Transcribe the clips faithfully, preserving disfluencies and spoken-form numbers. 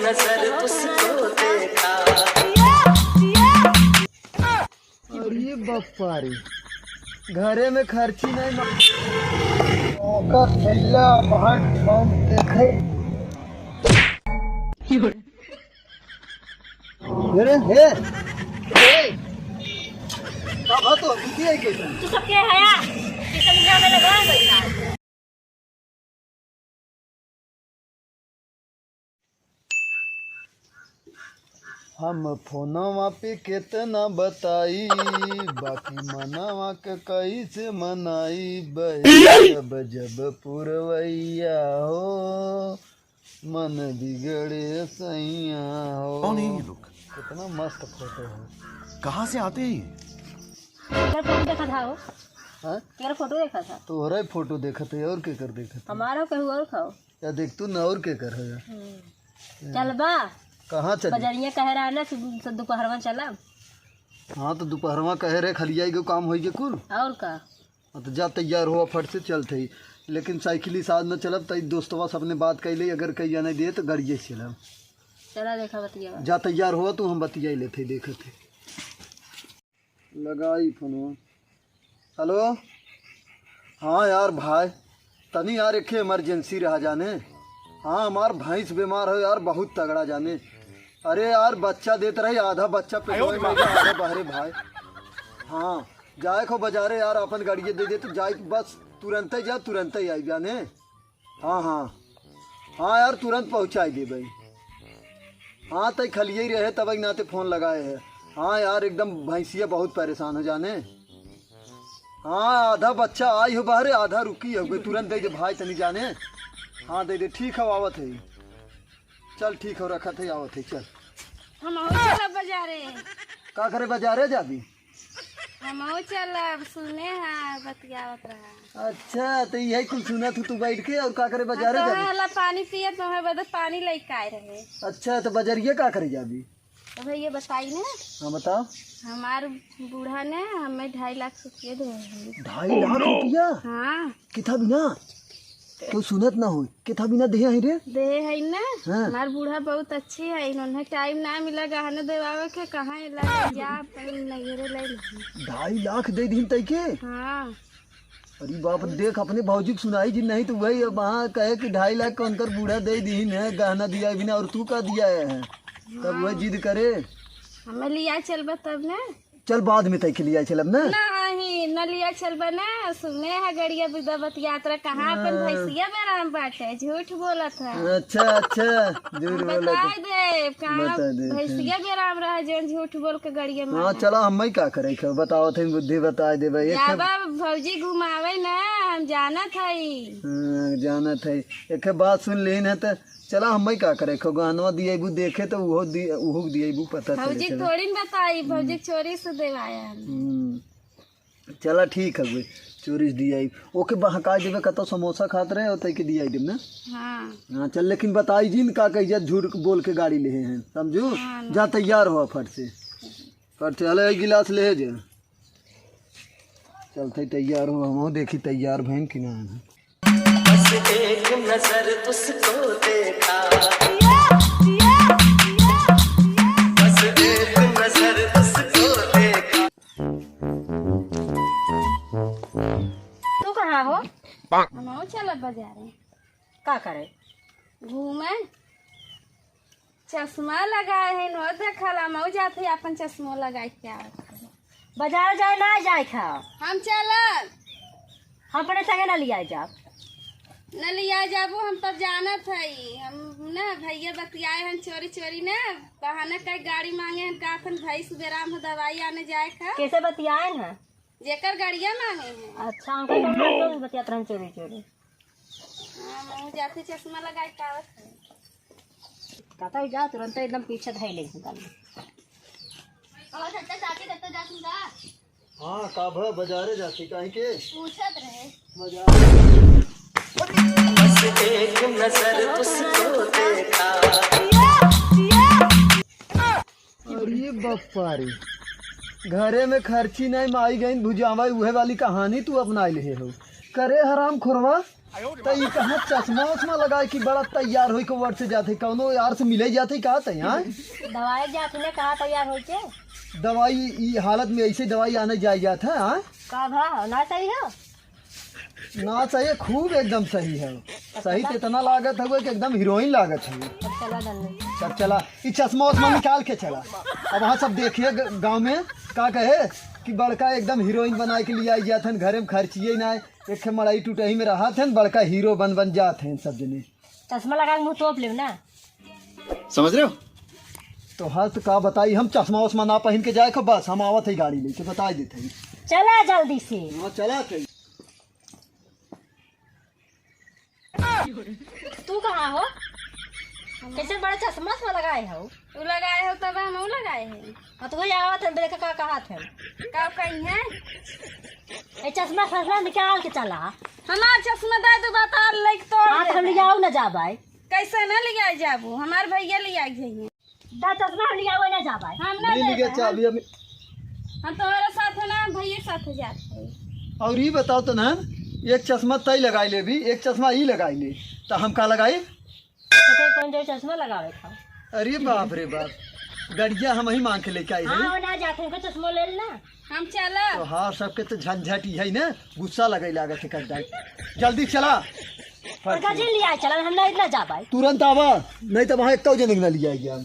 नजर उसको देखा। अरे बापा रे, घरे में खर्ची नहीं मा-, ओकर थैला भांड भांड देखे। अरे, हे, हे, का बात हो, दीदी है कैसे? तू सबके हया, किचन में लगा बैठा। हम फोनवा पे केतना बताई, बाकी मनवा के कैसे मनाई। बहे जब जब पुरवैया हो, मन बिगड़े सैया हो। कौन है ये लोग? कितना मस्त फोटो है। कहाँ से आते हैं ये? तेरा फोटो देखा था वो। हाँ? तेरा फोटो देखा था। तोहरा ही फोटो देखत है, और के कर देखत है? हमारा कहू और खाओ। या देख तू न और के कर है। हम्म। चलबा? कहाँ चली? बजरिया कहे रहा ना, सु-, सु-, दोपहरवा चलब। हाँ, तो दोपहरवा कहे रहे, खलियाई के काम होई के कुल। और का? हाँ, तो जा तैयार हो, फट से चलत ही। लेकिन साइकिल से आज न चलब, तई दोस्तवा सबने बात कैले, अगर कहिया नहीं दे तो गड़िए से चलब। चला देखा बतिया। जा तैयार हो तू, हम बतिया लेते, देखते। लगाई फोनवा। हेलो, हाँ यार भाई, तनी यार एक emergency रहा जाने। हाँ, हमार भैंस बीमार हो यार, बहुत तगड़ा जाने। अरे यार, बच्चा देत रही, आधा बच्चा पेटवा में, आधा बहरे भाई। हाँ, जाए को बाजारे यार, अपन गाड़िए दे दे तो जाए, बस तुरंते जा, तुरंते आई जाने। हाँ, हाँ। हाँ यार, तुरंत पहुँचाई देबे। हाँ, तई खलिए ही रहे, तब नाते फोन लगाए है। हाँ यार, एकदम भैंसिया बहुत परेशान हो जाने। हाँ, आधा बच्चा आई हो बाहरे, आधा रुकी हो गई, तुरंत दे दे भाई तनी जाने। हाँ, दे दे, ठीक है, आवत है। चल, ठीक हो, रखत है, आवत है, चल। हम और चलब बाजारे। का करे बाजारे जाबी? हमहू चलब, सुने हैं, बतियावत रहा। अच्छा, तो यही कुल सुनत हूँ तू बैठ के, और का करे बाजारे हम तो जाबी? हला पानी पिए, तो हमें बदे पानी लेके आए रहे। अच्छा, तो बजरिया का करे जाबी? तो भैया बताई ना। हाँ, बताओ। हमार बूढ़ा ने हमें ढाई लाख रुपये दे हैं। ढाई लाख रुपया? हाँ। किथा बिना? केहू सुनत ना होई। किथा बिना देहे हई रे? देहे हई ना। हाँ। हमार बूढ़ा बहुत अच्छी है, इन्होंने टाइम ना मिला गहना देवावे के, कहाँ इला जा अपन नैहरे ले ली। ढाई लाख दे दीन तई के? हाँ। अरे बाप, देख अपने भौजी के सुनाई जी, नहीं तो वही अब वहाँ कहे कि ढाई लाख का उनकर बूढ़ा दे दीन है, गहना दिया बिना, और तू का दिया है? तब वह जिद करे। हमें लिया चलबा तब ना। चल, बाद में तय के लिया चलब ना। नहीं, न लिया चलबा ना। सुने है गड़िया बिदा बतियात रहा, कहाँ अपन हाँ। भैंसिया बेराम बाटे, झूठ बोलत है। अच्छा, अच्छा, झूठ हम बोलत है। बताई दे, कहाँ बता दे, भैंसिया बेराम रहा, जौन झूठ बोल के गड़िया में हाँ, है। चला, हम का करे, बताओ थे, बुद्धि बताई देबे। एक जाबा भौजी घुमावे ना, हम जानत हई। हाँ, जानत हई। एक बात सुन लीन है त चला, हम्मे का करे, खो गहनवा दिएबू देखे तो उहो दि-, उहो के दिएबू पता चले भौजी चला। थोड़ी न बताई, भौजी हम्म। चोरी से देवाया हम। हम्म। चला ठीक है, वे चोरी से दियाई। ओके बहका देबे, कतो समोसा खात रहे और तैके दियाई देब ना। हाँ। हाँ, चल, लेकिन बताई जिन का कहिया झूठ बोल के गाड़ी लेहे हैं, समझू? हाँ, ना। जा तैयार हो फट से, फट से। अले एक गिलास ले जा। चलते तैयार हो, हम देखी तैयार भैन कि ना है। बस एक नजर उसको देखा। बस एक नजर उसको देखा। तू कहाँ हो? हम चलब बाजारे। का करे? घूमे। चश्मा लगाए है, नो देखल, हमहू जात है, अपन चश्मो लगाए के आवत है। बाजार जाए ना जाए खा। हम चलब। हम अपने संगे ना लिया जाब। न लिया जाबू, हम तब जानत हई। हम ना भैया बतियाए हन चोरी चोरी ना, बहाना कई गाड़ी मांगे हन, कहत हन भैंस बेराम हो, दवाई आने जाए खा। कैसे बतियाए हैं? जेकर गाड़िया मांगे हैं। अच्छा, हमको तो बतियात रहन चोरी चोरी। हाँ, हमहू जाते चश्मा लगाए के आवत है। कहता ही जा, तुरंत एकदम पीछे धई ले निकाल ले। और चाचा, चाची, तब तो जाती का? हाँ, का भा, बाजारे जाती, काहे के? पूछत रहे। बाजार। बस एक नजर उसको देखा। अरे बप्पा रे, घरे में खर्ची नहीं, माई गईन भुजावा, उहे वाली कहानी तू अपनाई लेहे हो। करे हराम खोरवा, तो ई कहाँ चश्मा उश्मा लगाए कि बड़ा तैयार होई के वर्ड से जाते, कौनो यार से मिले जाते का तैयार? दवाई जाते ने कहाँ तैयार होई के? दवाई ई हालत में ऐसे दवाई आने जाए जात है, हाँ? का भा, ना सही हो? ना सही, खूब एकदम सही है। सही तो इतना लागत है कि एकदम हीरोइन लागत है। अब चला जल्दी। चल चला, ई चश्मा उश्मा निकाल के चला। अब वहाँ सब देखिए ग-, गाँव में का कहे कि बड़का एकदम हीरोइन बनाए के लिए आई जात है, घरे में खर्चिए ना है। एक ठे मड़ई टुटही में रहत हैं, बड़का हीरो बन बन जात हैं सब जने। चश्मा लगा के मुंह तोप लेव ना। समझ रहे हो? तो हर तो का बताई, हम चश्मा उश्मा ना पहन के जाए को, बस हम आवत है गाड़ी लेके, बताई देते हैं। चला जल्दी से। हाँ, चला थे। तू कहाँ हो? कैसे बड़ा चश्मा उश्मा लगाए हो? तू लगाए हो तब हम लगाए हैं। हाँ, तो वही आवत है, देखा का कहत है। का कही है? ए, चश्मा फसला निकाल के चला। हमार चश्मा दे दू, बता लेके तोड़ हाँ, तो हम देबे। लियाऊ ना जाबाई। कैसे ना लिया जाबू? हमार भैया लिया जाइए। दा चश्मा हम लियाऊ ना जाबाई। हम ना नहीं लेके लेबे। चाबी हम हम तुम्हारे साथ है ना, भैया के साथ जाते हैं। और ये बताओ तो ना, एक चश्मा तई लगाई ले भी, एक चश्मा ई लगाई ले, तो हम का लगाई? तो कौन जो चश्मा लगावे था? अरे बाप रे बाप, गड़िया हम ही मांग के लेके आई है। हाँ, ना जाते हैं, चश्मा ले लेना। हम चला। तो हाँ, सबके तो झंझट ही है ना, गुस्सा लगे लागत है कड्डा। जल्दी चला। और गजे लिया चला, हम नहीं ना जा पाए। तुरंत आवा, नहीं तो वहाँ एक तो जने ना लिया गया।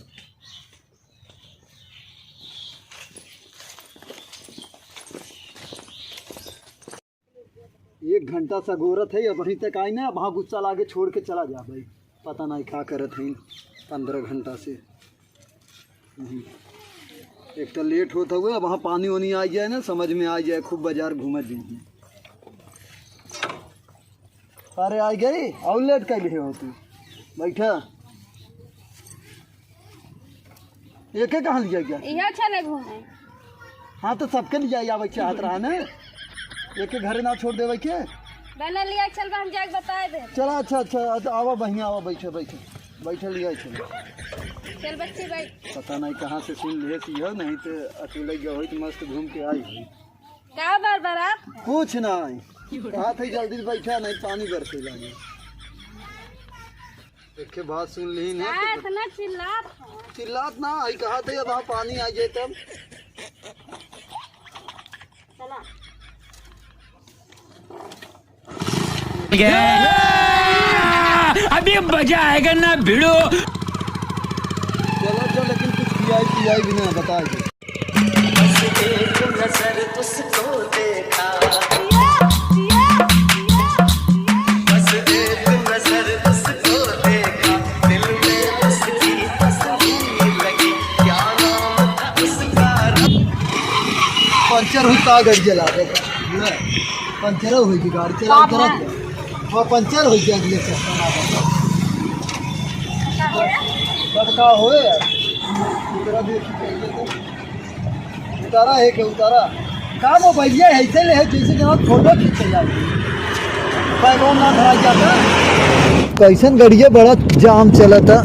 एक घंटा से गोरत है, अबहीं तक आई ना, वहाँ गुस्सा लागे छोड़ के चला जा भाई। पता नहीं का करत है पन्द्रह घंटा से। हम्म। एक तो लेट होत हुए, अब वहाँ पानी वानी आ जाए ना, समझ में आ जाए, खूब बाजार घूमत जाए। अरे आ गई, और लेट कर लिए हो तू। बैठा। एके कहाँ लिया गया? इहे चले घूमे। हाँ, तो सबके लिया आवे चाहत रहा ना, एके घरे ना छोड़ देवे के। बहना लिया चल, हम जाके बताए दे। चला, अच्छा, अच्छा, अच्छा, आवा बहिनी, आवा, बैठे, बैठे, बैठे, लिया चल। चल बच्ची, बैठ। पता नहीं कहाँ से सुन ले सी हो, नहीं तो अकेले गए होई तो मस्त घूम के आई होई। का बार बार आप? कुछ नहीं, कहा थे जल्दी बैठा, नहीं पानी बरसे लागे। देखे बात सुन ली ना का तो इतना चिल्लात हो? चिल्लात ना, आई कहा थे अब वहाँ पानी आ जाए तब। चला। अभी मजा आएगा ना भिड़ो। चलो, चलो, लेकिन कुछ खियाई पियाई भी ना, बता दे। बस एक नजर उसको देखा। बस एक नजर उसको देखा। दिल में उसकी तस्वीर लगी। क्या नाम था उसका? पंचर हुई का गाड़ी चला दे। पंचर हुई की गाड़ी चला बाप उतरा रे। क्या? वो पंचर हुई गया अगले से। सब का होए यार? उतरा दे। उतारा है के उतारा? का मोबाइलिया है, ऐसे ले है जैसे जहाँ फोटो खींचे जाए। बैकग्राउंड ना धरा जाता। कैसन गड़िया बड़ा जाम चलता।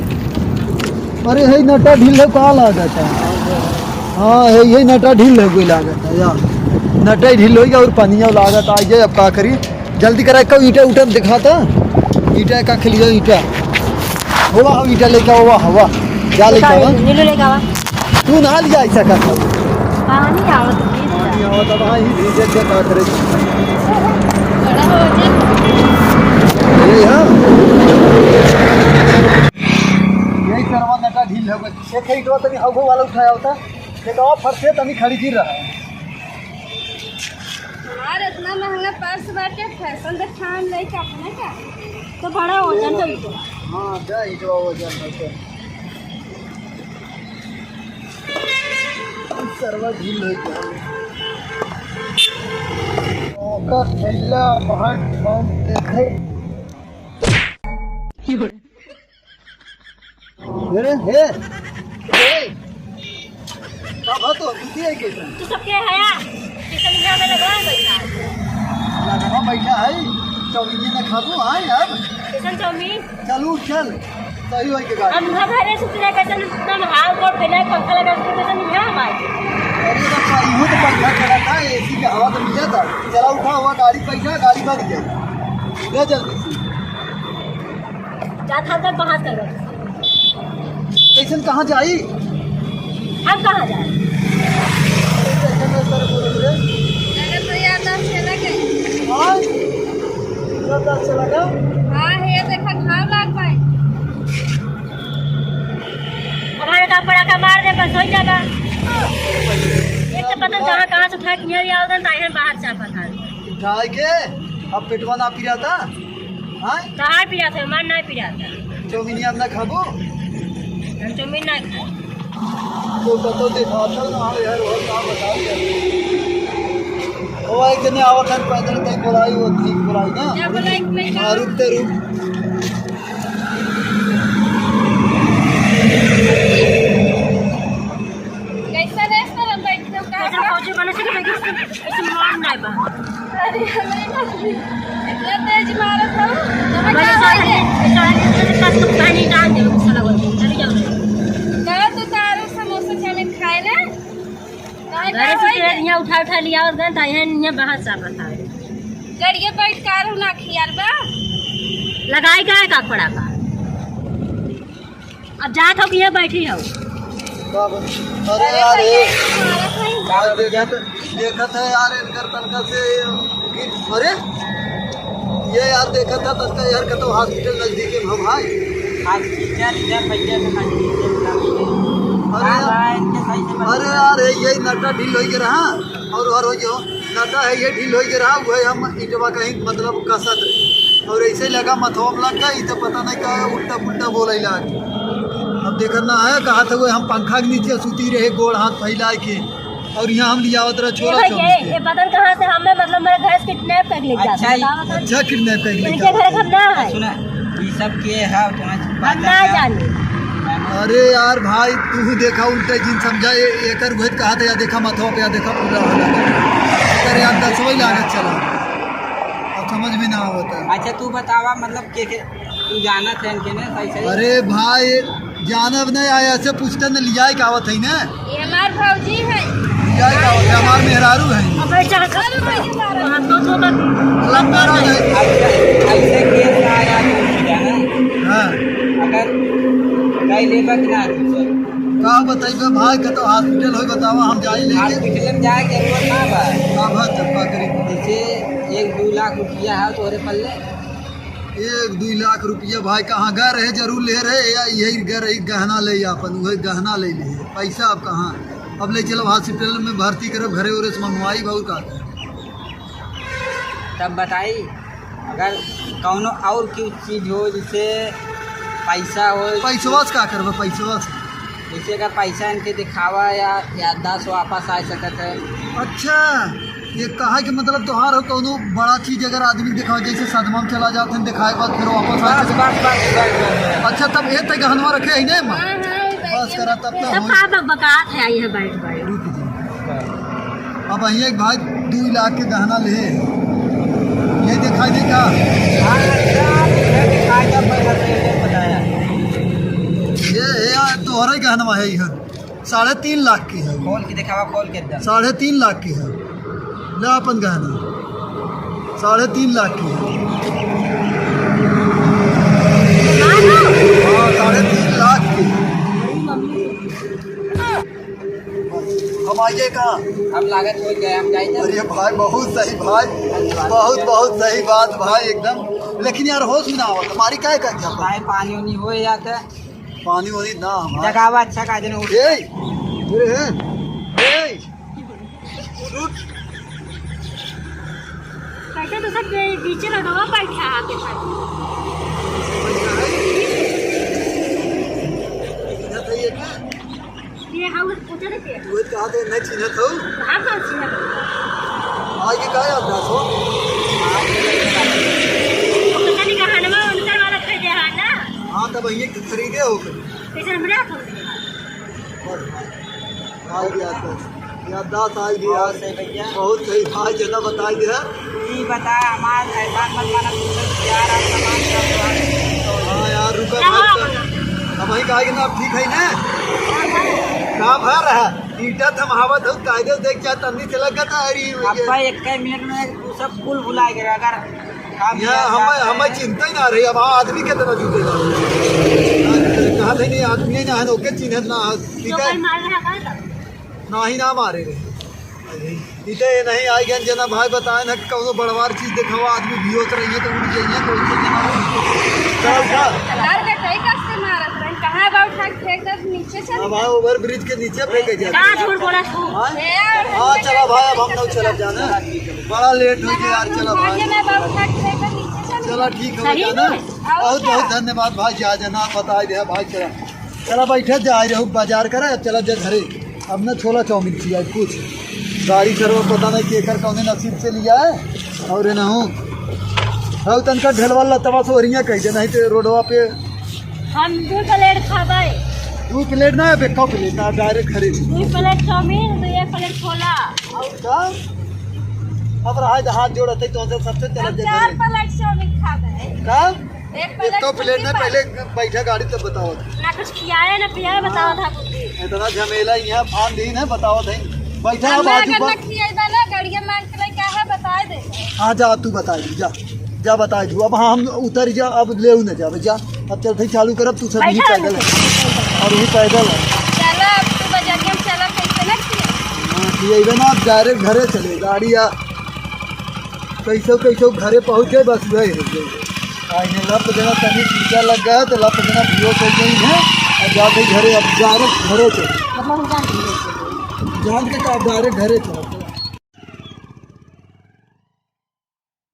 अरे है नटा ढील है का लागत है? हाँ है ये नटा ढील है कोई लागत है यार। नटा ही ढील होई और पनिया लागत आ जाए, अब का करी? जल्दी करा, कब ईटा उटा दिखाता, ईटा का खिलियो ईटा। होवा, हम ईटा लेके आवा, हवा। जा लेके आवा। नीलू लेके आवा। तू ना लिया ऐसा का। पानी आवत है। पानी आवत है, वहाँ ही भीजे के का करे। बड़ा हो जाए। यही है। यही सरवा नटा ढील हो गई। एक ही तो तनी हगो वाला उठाया होता। एक और फरसे तनी खड़ी गिर रहा है। यार, इतना महंगा पर्स बाटे, फैशन देखान नहीं का अपने का? तो बड़ा वजन तो इनको। हाँ, जा, इटवा वजन है तो। सरवा ढील हो गया। ओकर थैला बहुत बहुत देखे। अरे, हे, हे। का बात हो? किसी है कैसे? तू सबके हया? किचन में हमें लगा बैठा। लगा बैठा है। चाउमीन ना खाबू, हाँ यार। Kitchen chow mein? चलू, चल। सही होई के गाड़ी। अब घर घरे सुत रहे, कैसे एकदम हाल गोड़ फैला है, पंखा लगा के कैसे नहीं है हमारे? अरे, तो सही हो तो पंखा चला था, एसी के हवा तो मिला था। चला उठा हुआ, गाड़ी बैठा, गाड़ी भाग गई। ले जल्दी से। रात हम तक बहस कर रहे। कैसन कहाँ जाई? हम कहाँ जाए? कैसन है सर बोल रे? अगर तो याददाश्त चला गई। हाँ? याददाश्त चला गया? हाँ, हे देखा घाव लाग पाए। हमारे का पड़ाका मार दे, बस हो जाबा। एक तो पता कहाँ, कहाँ से उठा के मेरे आवदन, ताहे बाहर चापा था। उठाए के, अब पेटवा ना पिराता? हाँ? कहाँ पिराता है? हमार ना पिराता। चौमिनिया ना खाबो? हम चौमिन ना खाए। तो कतो देखा था ना, हाँ यार, वो ना बता दिया। वो एक जने आवत है पैदल, कहीं बोलाई, वो ठीक बोलाई ना। क्या बोलाई, मैं क्या? हाँ, रुकते रुक। कैसा रे, इस तरह बैठ के का? कैसा फौजी बने से कि ऐसे, ऐसे मार ना बा। अरे, हमें ना, इतना तेज मारत हो, तुम्हें बड़े क्या सारे हो गया? हैं, सारे हैं, बस तो पानी डाल दे, गुस्सा लगा दे, चली जाओ। कहा तो तारो समोसा चाउमीन खाए ना? कहा घरे क्या से हो तेज गया? यहाँ उठा, उठा लिया और गए, तो यहाँ, यहाँ बाहर से आप बताओ। गड़िए बैठ कार ना खियाल बा। लगाई का है का पड़ा का? अब जात हो कि ये बैठी हो? का बन-, अरे अरे यार, भैया, ये हमारा भाई। यार, देखत, देखत है यार, इनकर तनका से, अरे, ये यार, देखत है तनका यार, कतो हॉस्पिटल नजदीक में हो भाई। हॉस्पिटल इधर भैया के नजदीक में। अरे हाँ यार, भाई, इनके सही से बता। अरे यार, ये, ये नटा ढील होई के रहा। और, और हो जो नटा है, ये ढील होई के रहा, वह हम ईंटवा कहीं, मतलब, कसत रहे। और ऐसे लगा मथवा में लग गई, तो पता नहीं का उल्टा पुल्टा बोले लाग। अब देखत ना है, कहा था वो हम पंखा के नीचे सूती रहे, गोड़ हाथ फैला के, और यहाँ हम लियावत रहे ये छोरा भाई, छोरी ये, के। ये पता नहीं कहाँ से हमें, मतलब, मेरे घर से किडनैप कर ले जाते। अच्छा, बताओ तो। अच्छा, किडनैप कर ले इनके जाते। घर हम ना है। सुना, ये सब के है, तुम्हारे हम ना जाने। अरे यार भाई, तू देखा उल्टे जिन समझा, ए-, एकर उहे कहा था, या देखा मथवा पे, या देखा पूरा हो गया। एकर यार दसवई लागत चला। अब समझ में ना आवत है। अच्छा, तू बतावा, मतलब, के, के, तू जानत है इनके ने, सही, सही? अरे भाई, जानब नहीं आया, ऐसे पूछते न लियाए के आवत है ना। ये हमार भौजी है। लियाए के आवत है, हमार मेहरारू है। अब ऐसा चलो भाई, मारो। हाँ, तो, तो, तो, लंबा रह गए। ऐसे, ऐसे केस आया तो सीधा ना। हाँ। अगर कई लेबा कि ना तू सब? का बताइबे भाई, कतो हॉस्पिटल होई बतावा, हम जाई लेके। हॉस्पिटल में जाए के जरूरत ना बा। का बात है, का करी? जैसे एक दो लाख रुपया है तोहरे पल्ले। एक दो लाख रुपया भाई, कहाँ गए रहे, जरूर ले रहे, या यही गए रही गहना ले आपन, वही गहना ले ले। पैसा अब कहाँ? अब ले चलो हॉस्पिटल में भर्ती करब, घरे उरे से मंगवाई भाऊ का। तब बताई, अगर कौनो और की चीज हो, जैसे पैसा हो। पैसवा से का करबा, पैसवा से? जैसे अगर पैसा इनके दिखावा या याददाश्त वापस आ सकत है। अच्छा, ये कहा कि मतलब तोहार हो कौनो बड़ा चीज अगर आदमी दिखावा, जैसे सदमा में चला जात है, दिखाए के बाद फिर वापस आ बस, सकत है। बस, बस, बस, बस, बस। अच्छा, तब ये तय गहनवा रखे है ना, माँ? हाँ, हाँ, बस करा, तब तो सब होई। का बकबकात है, आई है बैठ, बैठ। रुक जी। अब यही एक भाई दो लाख के गहना ले, ये दिखाई दे का? हाँ, ये दिखाई दे, पैसा दे, ये बताया। ये, ये यार तोहरे गहनवा है, ये साढ़े तीन लाख की है। खोल के दिखावा, खोल के एकदम। साढ़े तीन लाख की है। ले अपन गहना, साढ़े तीन लाख की है। हाँ, साढ़े तीन लाख की। हम आइए कहाँ? हम लागत हो गए, हम जाइए। अरे भाई, बहुत सही भाई, बहुत, बहुत सही बात भाई एकदम। लेकिन यार, होश में ना हो, तुम्हारी क्या कर दिया? भाई, पानी उनी हो या तो। पानी वानी ना हमारे। जगावा अच्छा का जने उठ। ए, अरे हैं? ए, उठ। कैसे तो सब नीचे लडवा बैठा आके भाई। ये हम पूछे नहीं किया। वो कहा तो नहीं चिन्हत हो। कहाँ का चिन्हत हो? आज के का याद दास हो? पता नहीं कहाँ ना, उनकर वाला खरीदे है ना। हाँ, तब ये खरीदे हो। कैसे हमरा खरीदे? बस, बस। आज याद दास। याददाश्त आई भी बहुत यार। सही भैया। बहुत सही भाई, जना बताई दिया। ई बता, हमार एहसान मत माना, तू सब प्यार और सामान सब। हाँ यार, रुका भाई, अब वही कहा कि ना, अब ठीक है ना? का भर रहा? ईटा थमावत हो, कायदे से देख जा, तन्नी से लगा था, अरे भैया। अब्बा, एक मिनट में तू सब कुल भुला गया। अगर यहाँ हमें, हमें चिंता ही ना रही, अब आदमी के तरह जुटे ना। कहा थे नहीं, आदमी ना है, ओके चिन्हत ना है, ठीक है? मार रहा था। ना ही ना मारे रहे। इते ये नहीं आई गन जना भाई बताए ना कि कौनो बड़वार चीज देखावा, आदमी भी होत रही है तो उड़ जाइए, कोई से जना। चल उठा। डर के कई कस से मारत रहे, कहाँ बा उठा के फेंक दे नीचे से? अब हाँ, ओवर ब्रिज के नीचे फेंके जाए। कहाँ झूठ बोला तू? हाँ? ए, और हाँ, चला भाई, अब हम लोग चला जाना। बड़ा लेट हो गया यार, चला भाई। ये मैं बा उठा के फेंक दे नीचे से। चला ठीक हो सही जाना। में? और बहुत क्या? बहुत धन्यवाद भाई, जा जना बताए दे भाई, चला। चला बैठे, जा रहे हो बाजार करे, अब चला जा घरे। अब ना छोला चाउमीन खिया कुछ। गाड़ी सरवा पता नहीं केकर कौने नसीब से लिया है। और है ना हूँ। हऊ तनका ढलवा लतवा सोहरिया कह दे, नहीं तो रोडवा पे हम दू प्लेट खाबे। दू प्लेट ना, अब एको प्लेट ना, डायरेक्ट घरे। दू प्लेट चाउमीन, दू एक प्लेट छोला। और का? अब रहा है तो हाथ जोड़त है, तो हमसे सबसे हम चलत जा चार घरे। प्लेट चाउमीन खाबे। का? एक प्लेट एको प्लेट ना, पहले बैठा गाड़ी तब बताओ। ना कुछ खियाए ना पियाए, बताओ था कुछ भी। इतना झमेला यहाँ फान दिन है, बताओ था। बैठा हम बाजू अगर पर। ना खियाए बा ना, गाड़िया मांग के लेके आए, बताए दे। हाँ, जा, तू बताए दू, जा। जा, बताए दू। अब हाँ, हम उतर जा, अब ले ना जावे, जा। अब चल, फिर चालू करब, तू सब ही बैठा पैदल है। और वही पैदल है। चला, अब तू बजरिया में चला, कैसे ना खिया? हाँ, खियाइबे ना, अब डायरेक्ट घरे चले, गाड़ी आ। कैसो कैसो घरे पहुँच गए, बस वही हो गई। आ इन्हें लप देना तनी टीका लग गया, तो लप देना भियो कर गई है। और जाते घरे, अब डायरेक्ट घरे चले। मतलब हम जान के जान के का डायरेक्ट घरे चले।